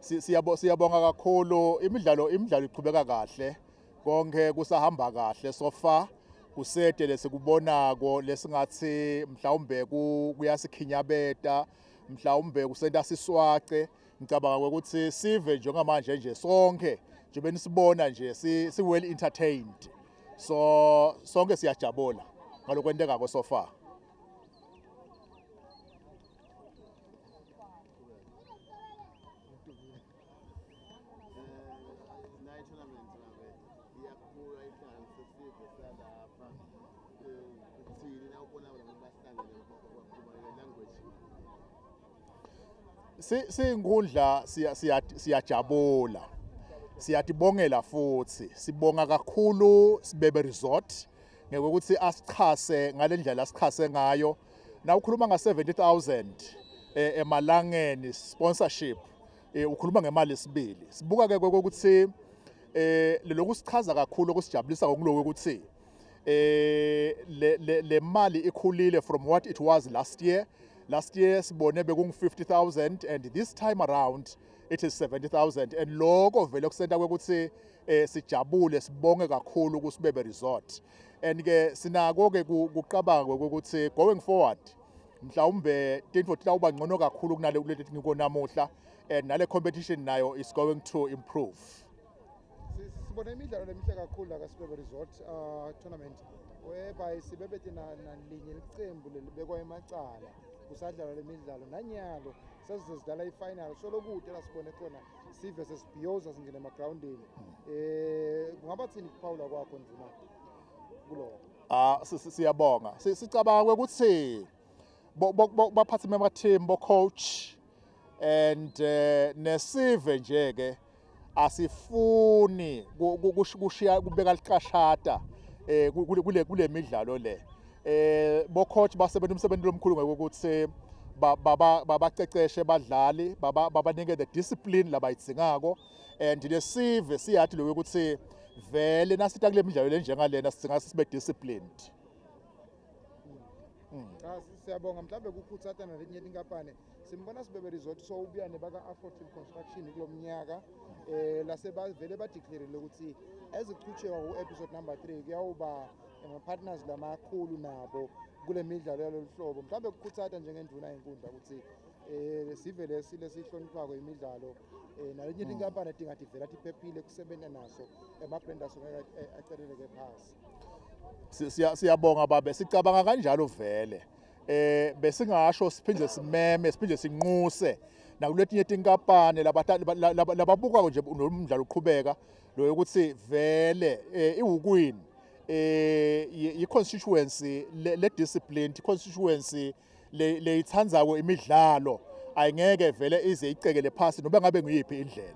Siyabonga kakhulu. Imidlalo iqhubeka kahle, konke kusahamba kahle so far. Kusete lesikubonako lesingathi mhlawumbe kuyasikhinyabeta, mhlawumbe kusenta siswace. Ngicabanga ukuthi sive njengamanje nje sonke njengoba nisibona nje si well entertained, so sonke siyajabula ngalokwentekako so far. Nayi tournament ngabe iyakhula, ihlanganise sive salapha. Uthini na ubona labo bahlangene bakhuluma le language? Siyinkundla siyajabula, siyatibongela futhi sibonga kakhulu Sibebe Resort ngekuthi asichase ngalendlela asichase ngayo. Na ukhuluma nga 70,000 emalangeni sponsorship, ukhuluma ngemali esibili. Sibuka ke ukuthi lokhu sichaza kakhulu, okusijabulisa ngokuloko ukuthi le mali ikhulile from what it was last year. Last year sibone bekungu 50,000 and this time around it is 70,000, and lokho vele kusenta ukuthi sijabule, sibonge kakhulu kuSibebe Resort. And ke sinako ke kucabanga ukuthi going forward mhlawumbe tintfo titawuba ngcono kakhulu kunale kuleti ngiko namuhla, and nale competition nayo is going to improve. Sibona imidlalo lemihle kakhulu la kaSibebe Resort tournament, whereby sibebete nalinye licembu lelibekwa emacala kusadlalwa le midlalo. Nanyalo sesize sidlala i-final, so lokude la sibone khona sive sesibhiyoza singene emagrawundini. Kungaba thini kuphawula kwakho, ndvuna, kuloko? Ah, siyabonga. Sicabanga ukuthi baphathi bema team, bo coach and nesive nje ke, asifuni kushiya kubeka licashata kule midlalo le. Bo coach basebenza umsebenzi lomkhulu ngokuthi babaceceshe badlali, babanike the discipline labayidzingako, and lesive siyathi lokho ukuthi vele nasita kule midlalo lenjengalena sidzinga sibe disciplined. Cha, siyabonga. Mhlawumbe kukhutsata naletinye tinkampani, simbona Sibebe Resort so ubuya nebaka Afro Team Construction kulo mnyaka, lasebavele badeclarile ukuthi ezichutshekwa ku-episode number 3 kuyawuba ama-partners lamakhulu nabo kule midlalo yalolu hlobo. Mhlawumbe kukhutsata njengendvuna yenkundla ukuthi sive lesi lesihloniphako imidlalo, naletinye tinkampani tingativela tiphephile kusebenta naso, ema-brand aso ngeke aceleleke phasi. Siyabonga babe, sicabanga kanjalo vele. Besingasho siphinde simeme, siphinde sinquse nakuletinye tinkampani lababuka nje nomdlalo uqhubeka lo, ukuthi vele iwukwini i-constituency le disciplined constituency leyithandzako imidlalo, ayingeke vele ize icekele phasi noma ngabe nguyiphi indlela.